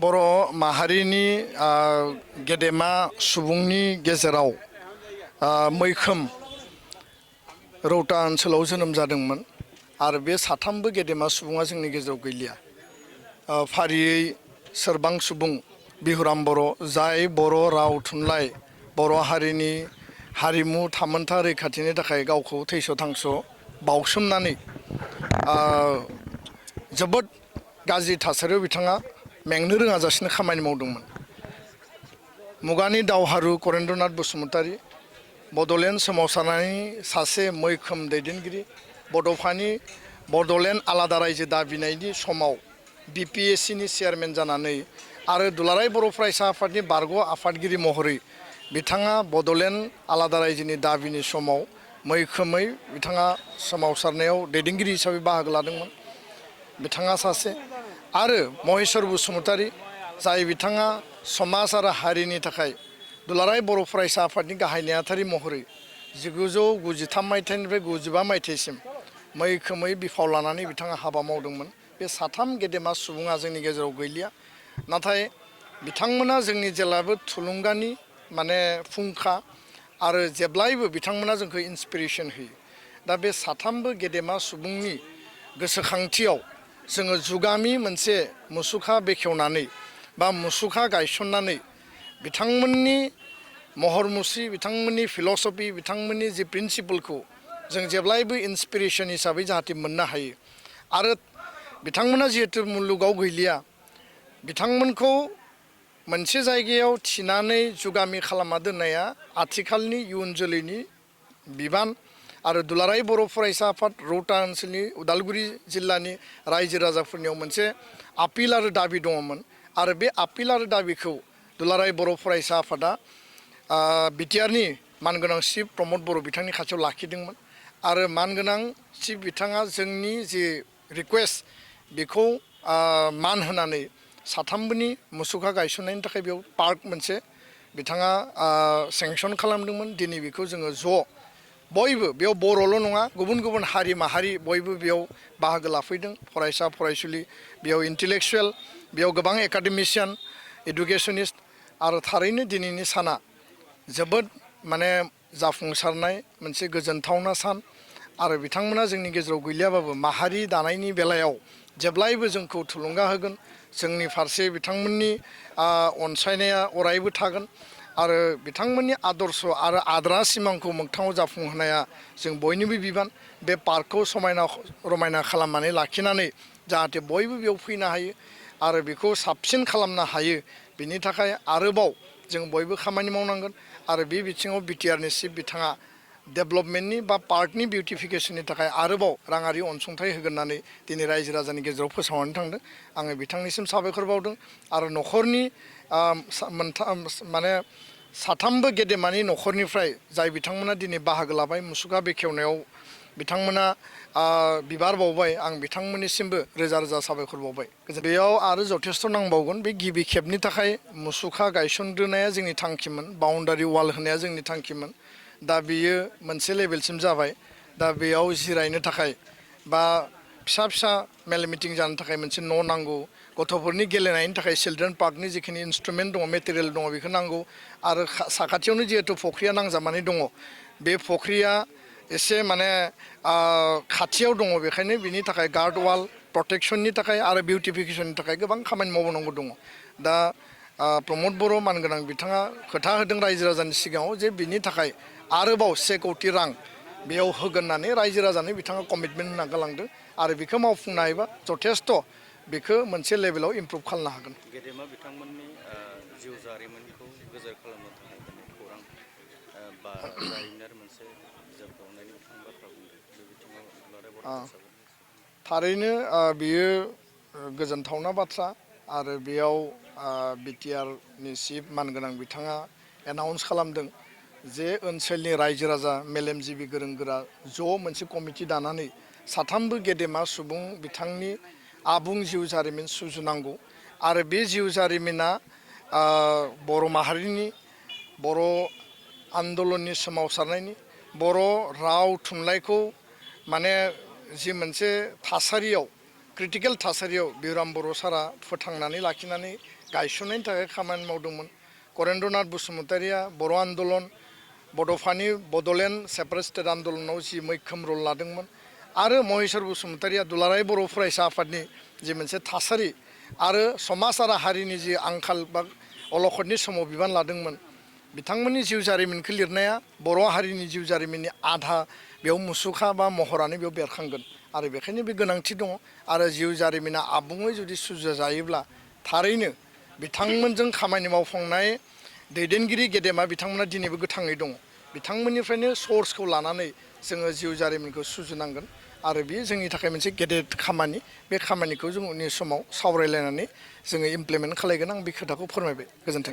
बर' माहारिनि गेदेमा सुबुंनि गेजेराव मैखोम रौता ओनसोलाव जोनोम जादोंमोन आरो बे साथामबो गेदेमा सुबुङा जोंनि गेजेराव गैलिया। फारियै सोरबां सुबुं बिहुराम बर' जाय बर' राव थुनलाइ बर' हारिनि हारिमु थामोनथा रैखाथिनि थाखाय गावखौ थैस' थांस' बावसोमनानै जोबोद गाज्रि थासारियाव बिथाङा मेंनो रोङाजासिनो खामानि मावदोंमोन। मुगानि दावहारु करेन्द्रनाथ बसुमतारी बड'लेण्ड सोमावसारनायनि सासे मैखोम दैदेनगिरि, बड'फानि बड'लेण्ड आलादा रायजो दाबिनायनि समाव BPSCनि चेयारमेन जानानै आरो दुलाराय बर' फरायसा आफादनि बारग' आफादगिरि महरै बिथाङा बड'लेण्ड आलादा रायजोनि दाबिनि समाव मैखोमै बिथाङा सोमावसारनायाव दैदेनगिरि हिसाबै बाहागो लादोंमोन। बिथाङा सासे आरो महेश्वर बसुमतारी जाय बिथाङा समाज आरो हारिनि थाखाय दुलाराय बर' फरायसा आफादनि गाहाय नेहाथारि महरै 1993 मायथाइनिफ्राय 95 मायथाइसिम मैखोमै बिफाव लानानै बिथाङा हाबा मावदोंमोन। बे साथाम गेदेमा सुबुङा जोंनि गेजेराव गैलिया, नाथाय बिथांमोना जोंनि जेब्लाबो थुलुंगानि फुंखा आरो जेब्लायबो बिथांमोना जोंखौ इन्सपिरेसन होयो। दा बे साथामबो गेदेमा सुबुंनि गोसोखांथियाव जोङो जुगामि मोनसे मुसुखा बेखेवनानै बा मुसुखा गायसननानै बिथांमोननि महर मुस्रि, बिथांमोननि फिल'सफि, बिथांमोननि जि प्रिन्सिपलखौ जों जेब्लायबो इन्सपिरेसन हिसाबै जाहाथे मोननो हायो। आरो बिथांमोना जिहेतु मुलुगाव गैलिया, बिथांमोनखौ मोनसे जायगायाव थिनानै जुगामि खालामना दोननाया आथिखालनि इयुन जोलैनि बिबान आरो दुलाराय बर' फरायसा आफाद रौता ओनसोलनि उदालगुरि जिल्लानि रायजो राजाफोरनियाव मोनसे आपिल आरो दाबि दङमोन आरो बे आपिल आरो दाबिखौ दुलाराय बर' फरायसा आफादा बिटिआरनि मानगोनां चिफ प्रमद बर' बिथांनि खाथियाव लाखिदोंमोन आरो मानगोनां चिफ बिथाङा जोंनि जि रिकुवेस्ट बेखौ मान होनानै साथामबोनि मुसुखा गायसननायनि थाखाय बेयाव पार्क मोनसे बिथाङा सेंसन खालामदोंमोन। दिनै बेखौ जोङो ज' बयबो बेयाव बर'ल' नङा, गुबुन गुबुन हारि माहारि बयबो बेयाव बाहागो लाफैदों। फरायसा फरायसुलि, बेयाव इन्टेलेक्सुवेल, बेयाव गोबां एकाडेमिशियान, एडुकेसनिस्ट आरो थारैनो दिनैनि साना जोबोद जाफुंसारनाय मोनसे गोजोनथावना सान आरो बिथांमोना जोंनि गेजेराव गैलियाबाबो माहारि दानायनि बेलायाव जेब्लायबो जोंखौ थुलुंगा होगोन। जोंनि फारसे बिथांमोननि अनसायनाया अरायबो थागोन आरो बिथांमोननि आदर्श आरो आद्रा सिमांखौ मोगथाङाव जाफुंहोनाया जों बयनिबो बिबान। बे पार्कखौ समायना रमायना खालामनानै लाखिनानै जाहाथे बयबो बेयाव फैनो हायो आरो बेखौ साबसिन खालामनो हायो, बिनि थाखाय आरोबाव जों बयबो खामानि मावनांगोन आरो बे बिथिङाव बिटिआरनि चिफ बिथाङा डेभेलपमेन्टनि बा पार्कनि बिउटिफिकेसननि थाखाय आरोबाव राङारि अनसुंथाइ होगोन होननानै दिनै रायजो राजानि गेजेराव फोसावनानै थांदों। आङो बिथांनिसिम साबायखर बावदों आरो न'खरनि साथामबो गेदेमानि न'खरनिफ्राय जाय बिथांमोना दिनै बाहागो लाबाय मुसुखा बेखेवनायाव बिथांमोना बिबार बावबाय, आं बिथांमोननिसिमबो रोजा रोजा साबायखर बावबाय। बेयाव आरो जथेस्थ' नांबावगोन। बे गिबि खेबनि थाखाय मुसुखा गायसनग्रोनाया जोंनि थांखिमोन, बाउन्डारि वाल होनाया जोंनि थांखिमोन। दा बेयो मोनसे लेभेलसिम जाबाय। दा बेयाव जिरायनो थाखाय बा फिसा फिसा मेल मिटिं जानो थाखाय मोनसे न' नांगौ, गथ'फोरनि गेलेनायनि थाखाय चिल्ड्रेन पार्कनि जिखिनि इन्सट्रुमेन्ट दङ, मेटेरियेल दङ, बेखौ नांगौ आरो साखाथियावनो जिहेतु फख्रिया नांजाबनानै दङ, बे फख्रिया एसे खाथियाव दङ, बेखायनो बिनि थाखाय गार्ड वाल प्रटेक्सननि थाखाय आरो बिउटिफिकेसननि थाखाय गोबां खामानि मावनांगौ दङ। दा प्रमद बर' मानगोनां बिथाङा खोथा होदों रायजो राजानि सिगाङाव जे बिनि थाखाय आरोबाव 1 कौटि रां बेयाव होगोन होननानै रायजो राजानो बिथाङा कमिटमेन्ट होना गालांदों आरो बेखौ मावफुंनो हायोबा जथेस्थ' बेखौ मोनसे लेभेलाव इमप्रुभ खालामनो हागोन। गेदेमा बिथांमोननि जिउ जारिमिनखौ गोजोर खालामनो थाखाय दिनै खौरां बा जारिमिनारि मोनसे बिजाबफोरावनायनि बिथां बाथ्रा बुंदों। बे बिथिङाव दुलाराय बर' फरायसाफोरनि थारैनो बियो गोजोनथावना बाथ्रा आरो बेयाव बिटिआरनि चिफ मानगोनां बिथाङा एनाउन्स खालामदों जे ओनसोलनि रायजो राजा मेलेमजिबि गोरों गोरा ज' मोनसे कमिटि दानानै साथामबो गेदेमा सुबुं बिथांनि आबुं जिउ जारिमिन सुजुनांगौ आरो बे जिउ जारिमिना बर' माहारिनि, बर' आन्दलननि सोमावसारनायनि, बर' राव थुनलाइखौ जि मोनसे थासारियाव क्रिटिकेल थासारियाव बिहुराम बर' सारा फोथांनानै लाखिनानै गायसननायनि थाखाय खामानि मावदोंमोन करेन्द्रनाथ बसुमतारिया बर' आन्दलन बड'फानि बड'लेण्ड सेपारेट स्टेट आन्दलनाव जि मैखोम रल लादोंमोन आरो महेश्वर बसुमतारिया दुलाराय बर' फरायसा आफादनि जि मोनसे थासारि आरो समाज आरो हारिनि जि आंखाल बा अलखदनि समाव बिबान लादोंमोन बिथांमोननि जिउ जारिमिनखौ लिरनाया बर' हारिनि जिउ जारिमिननि आधा बेयाव मुसुखा बा महरानो बेयाव बेरखांगोन आरो बेखायनो बे गोनांथि दङ आरो जिउ जारिमिना आबुङै जुदि सुजुजायोब्ला थारैनो बिथांमोनजों खामानि मावफांनाय दैदेनगिरि गेदेमा बिथांमोना दिनैबो गोथाङै दङ बिथांमोननिफ्रायनो सर्सखौ लानानै जोङो जिउ जारिमिनखौ सुजुनांगोन आरो बेयो जोंनि थाखाय मोनसे गेदेर खामानि बे खामानिखौ जों उननि समाव सावरायलायनानै जोङो इमप्लिमेन्ट खालायगोन आं बे खोथाखौ फोरमायबाय गोजोन्थों